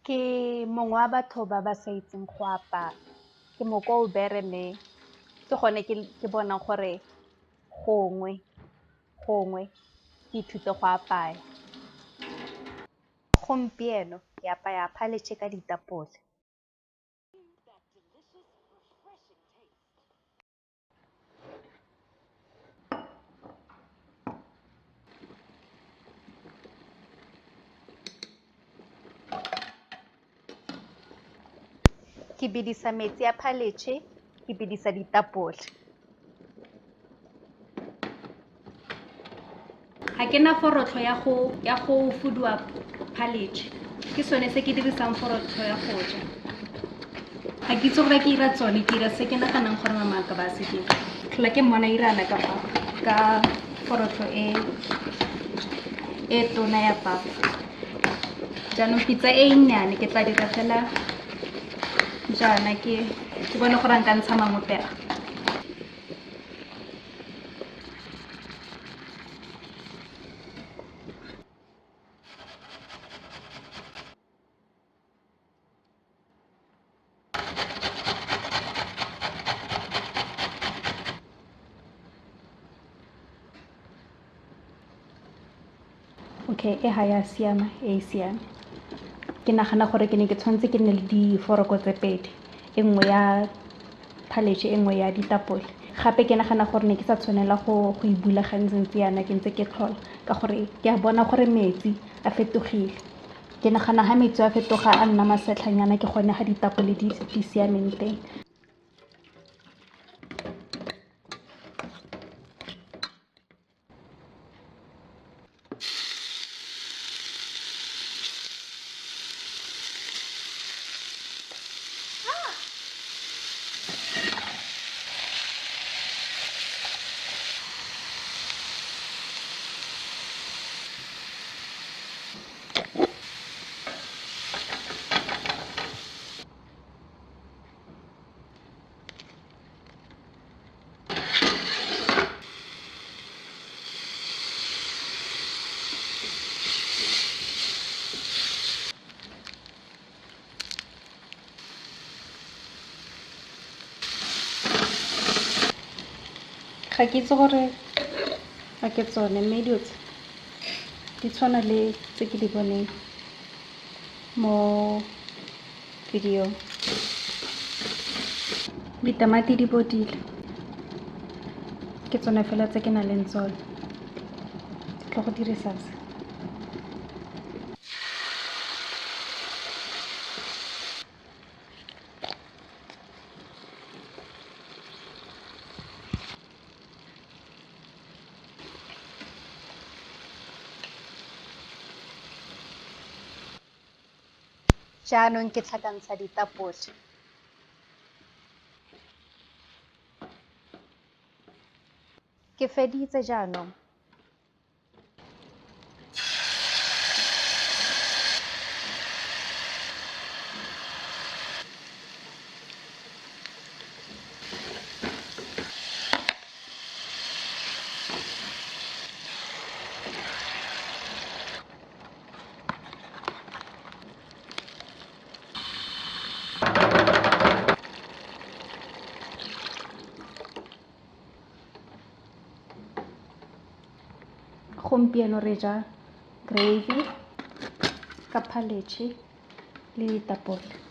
Ke mongwe wa batho ba ba sa itseng go apaya, ke moko o bere mme ke gone ke bonang gore gongwe ke ithute go apaya. Gompieno ke apaya ka ditapole. Ke bidisa metsi a ke bidisa ditapole. Ga ke na forotlho ya go fuduwa ke sone se ke dirisang forotlho ya go ja. Ga ke itse gore ke 'ira tsone, ke 'ira se ke naganang gore mama ka ba se dira. Tlhola ke mmona 'irana ka fa, ka forotlho e tona ya papa. Jaanong pitsa e nnyane ke tla dira fela jaana ke bone gore nka ntsha mangopela. Okay, e ga ya siama, e e siame. Ke nagana gore ke ne ke tshwanetse ke nne le diforoko tse pedi, e nngwe ya e nngwe ya ditapole. Gape ke nagana gore ne ke sa tshwanela go e bula gantsi-ntsi yana ke ntse ke tlhola, ka gore ke a bona gore metsi a fetogile. Ke nagana ha metsi a fetoga a nna masetlhanyana ke gone ga ditapole di siameng teng. Ga ke itse gore a ke tsone, mme dilo tse di tshwana le tse ke di boneng mo video-ong. Ditamati di bodile, ke tsone fela tse ke nang le tsone. Ke tlo go dirisa se. Jaanong ke tlhakantsha ditapole. Ke feditse jaanong. Gompieno re ja gravy ka le ditapole.